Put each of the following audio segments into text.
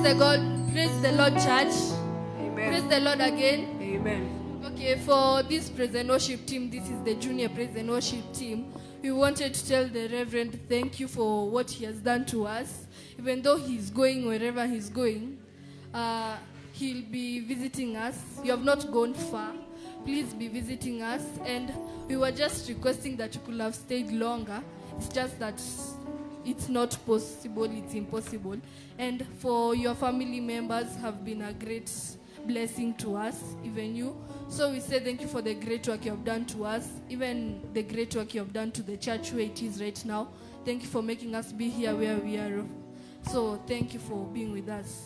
the God, praise the Lord, church. Amen. Praise the Lord again. Amen. Okay, for this praise and worship team, this is the junior praise and worship team. We wanted to tell the Reverend thank you for what he has done to us. Even though he's going wherever he's going, he'll be visiting us. You have not gone far. Please be visiting us. And we were just requesting that you could have stayed longer. It's just that it's not possible, it's impossible. And for your family members have been a great blessing to us, even you. So we say thank you for the great work you have done to us, even the great work you have done to the church where it is right now. Thank you for making us be here where we are. So thank you for being with us.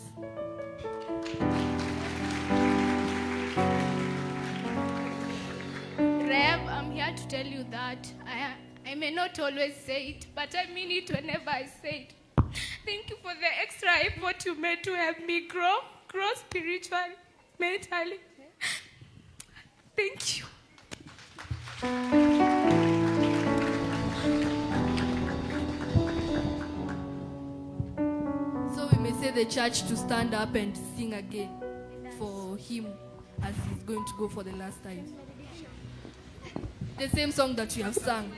Rev, I'm here to tell you that I may not always say it, but I mean it whenever I say it. Thank you for the extra effort you made to help me grow spiritually, mentally. Thank you. So we may say the church to stand up and sing again for him as he's going to go for the last time. The same song that you have sung.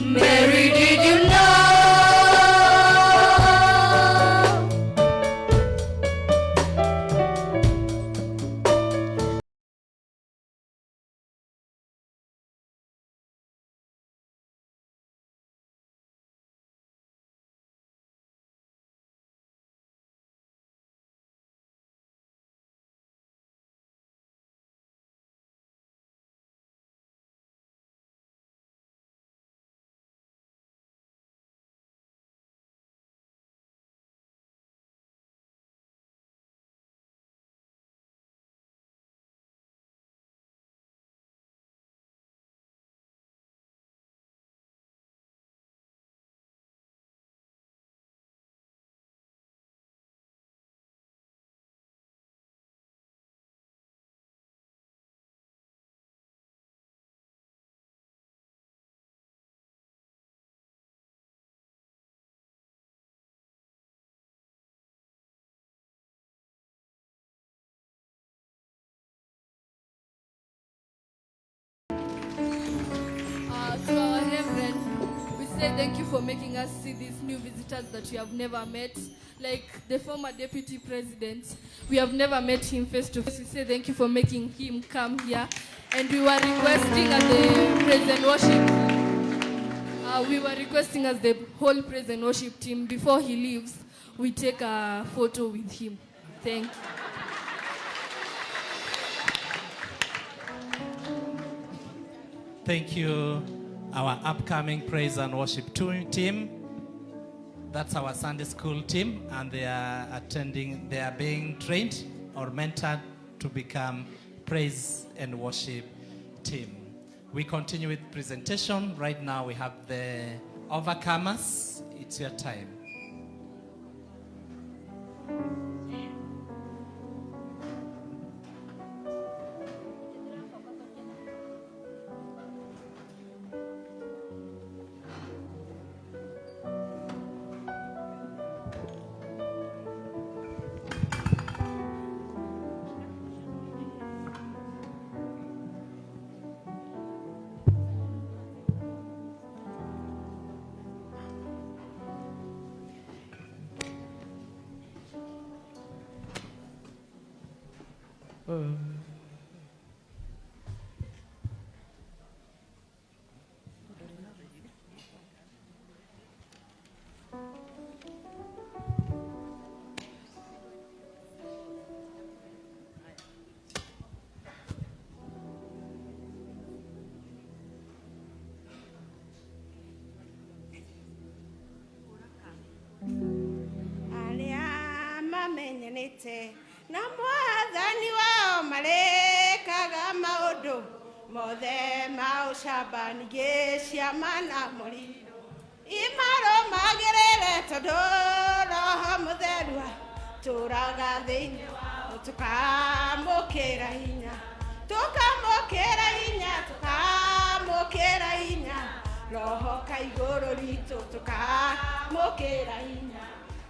Mary, did you know? To our Reverend, we say thank you for making us see these new visitors that we have never met. Like the former deputy president, we have never met him face to face. We say thank you for making him come here. And we were requesting at the praise and worship, we were requesting as the whole praise and worship team, before he leaves, we take a photo with him. Thank you. Thank you, our upcoming praise and worship team. That's our Sunday school team, and they are attending, they are being trained or mentored to become praise and worship team. We continue with presentation. Right now we have the overcomers. It's your time. Arĩa mamenyanĩte na mwathani wao marekaga maũndũ mothe ma ũcamba ningĩ ciama na mũrirũ imarũmagĩrĩre tondũ roho mũtheru atũũraga thĩinĩ wao tũkamũkĩra hinya tũkamũkĩra hinya tũkamũkĩra hinya roho kaigũrũ ritũ tũkamũkĩra hinya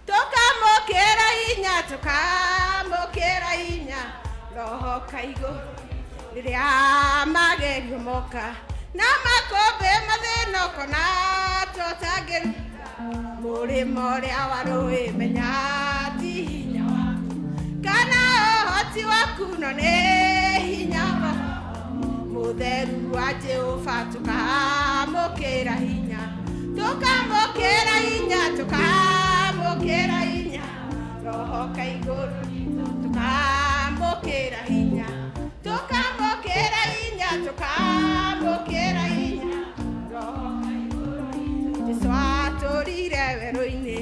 tũkamũkĩra hinya tũkamũkĩra hinya roho kaigũrũ rĩrĩa magerio moka na makũmbĩ mathĩna ũkona tũtangĩruta mũrĩmo ũrĩa wa rũĩ menya ti hinya waku kana ũhoti waku no nĩ hinya wa mũtheru wa Jehova tũkamũkĩra hinya tũkamũkĩra hinya tũkamũkĩra hinya roho kaigũrũ ritũ tũkamũkĩra hinya tũkamũkĩra hinya tũkamũkĩra hinya roho kaigũrũ ritũ Jesũ atũrire werũ-inĩ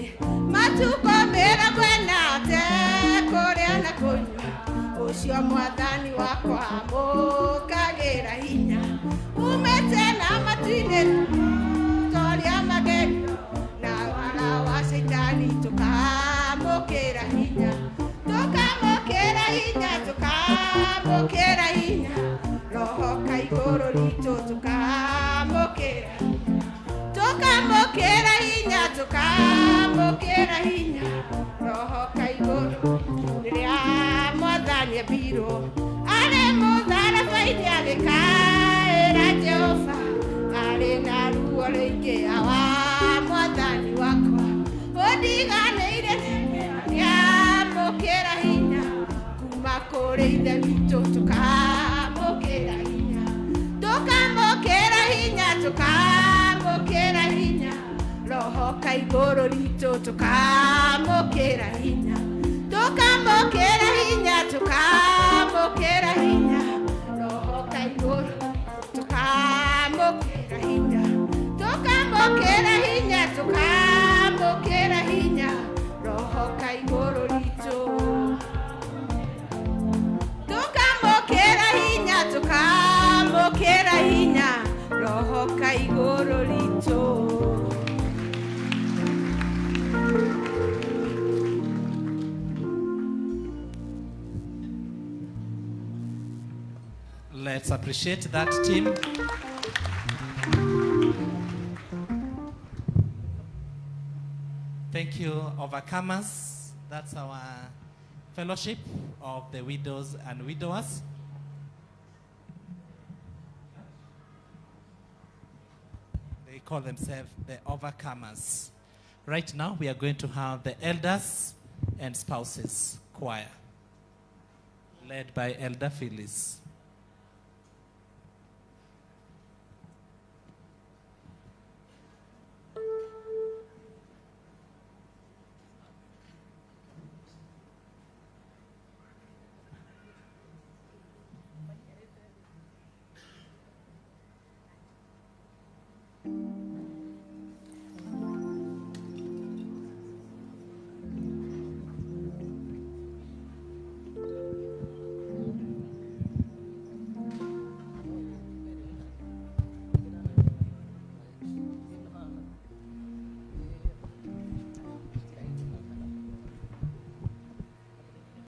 matukũ 40 atekũrĩa na kũnyua ũcio mwathani wakwa amũkagĩra hinya umĩte na matu-inĩ toria magerio na wara wa caitani tũkamũkĩra hinya tũkamũkĩra hinya tũkamũkĩra hinya roho kaigũrũ ritũ tũkamũkĩra tũkamũkĩra hinya tũkamũkĩra hinya roho kaigũrũ rĩrĩa mwathani ambirwo arĩ mũtharaba-inĩ agĩkaĩra Jehova arĩ na ruo rũingĩ awa mwathani wakwa ũndiganĩire nĩamũkĩra hinya kuma kũrĩ ithe witũ tũkamũkĩra hinya tũkamũkĩra hinya tũkamũkĩra hinya roho kaigũrũ ritũ tũkamũkĩra hinya tũkamũkĩra hinya tũkamũkĩra hinya roho kaigũrũ tũkamũkĩra hinya tũkamũkĩra hinya tũkamũkĩra hinya roho kaigũrũ ritũ tũkamũkĩra hinya tũkamũkĩra hinya roho kaigũrũ ritũ. Let's appreciate that team. Thank you, Overcomers. That's our fellowship of the widows and widowers. They call themselves the Overcomers. Right now, we are going to have the elders and spouses choir, led by Elder Phyllis.